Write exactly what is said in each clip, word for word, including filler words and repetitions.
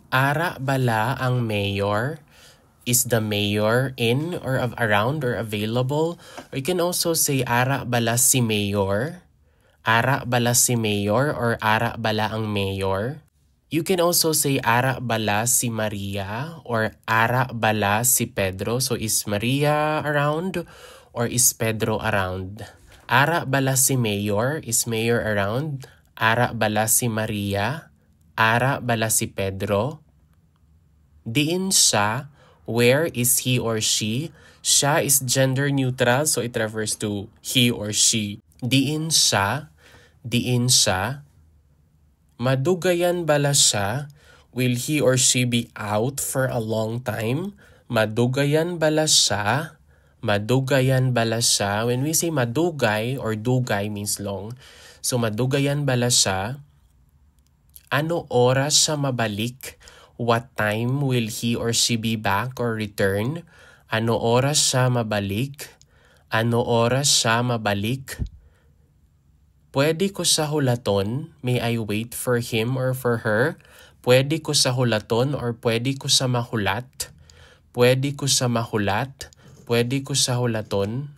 Ara bala ang mayor? Is the mayor in or av-, around or available? Or you can also say, ara bala si mayor? Ara bala si mayor or ara bala ang mayor? You can also say, ara bala si Maria or ara bala si Pedro. So, is Maria around or is Pedro around? Ara bala si mayor? Is mayor around? Ara bala si Maria? Ara bala si Pedro? Diin siya? Where is he or she? Siya is gender neutral, so it refers to he or she. Diin siya? Diin siya? Madugayan bala siya? Will he or she be out for a long time? Madugayan bala siya? Madugayan bala siya? When we say madugay or dugay means long. So, madugayan bala siya? Ano oras siya mabalik? What time will he or she be back or return? Ano oras siya mabalik? Ano oras siya mabalik? Pwede ko siya hulaton? May I wait for him or for her? Pwede ko siya hulaton or pwede ko siya mahulat? Pwede ko siya mahulat? Pwede ko siya hulaton?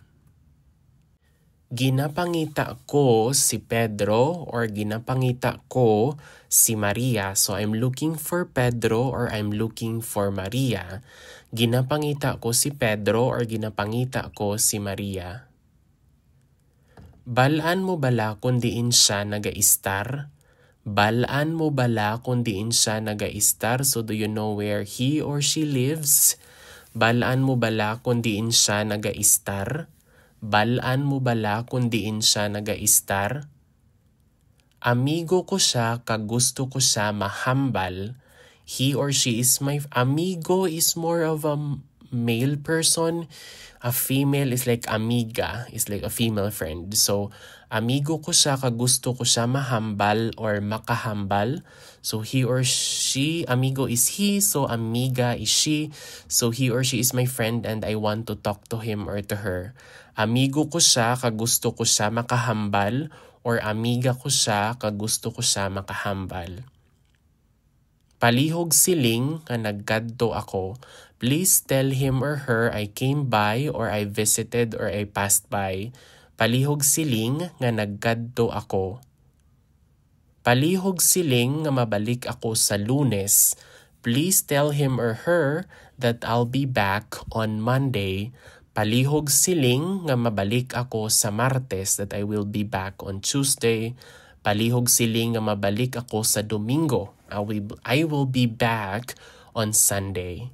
Ginapangita ko si Pedro or ginapangita ko si Maria. So, I'm looking for Pedro or I'm looking for Maria. Ginapangita ko si Pedro or ginapangita ko si Maria. Balaan mo bala kung diin siya nagaistar? Balaan mo bala kung diin siya nagaistar? So, do you know where he or she lives? Balaan mo bala kung diin siya nagaistar? Balaan mo bala kung diin siya nagaistar? Amigo ko siya kag gusto ko siya mahambal. He or she is my f-, amigo is more of a m-, male person. A female is like amiga, is like a female friend. So, amigo ko siya kag gusto ko siya mahambal or makahambal. So, he or she, amigo is he, so amiga is she. So, he or she is my friend and I want to talk to him or to her. Amigo ko siya kag gusto ko siya makahambal, or amiga ko siya kag gusto ko siya makahambal. Palihog siling nga nagkadto ako. Please tell him or her I came by or I visited or I passed by. Palihog siling nga nagkadto ako. Palihog siling nga mabalik ako sa Lunes. Please tell him or her that I'll be back on Monday. Palihog siling nga mabalik ako sa Martes, that I will be back on Tuesday. Palihog siling nga mabalik ako sa Domingo. I will, I will be back on Sunday.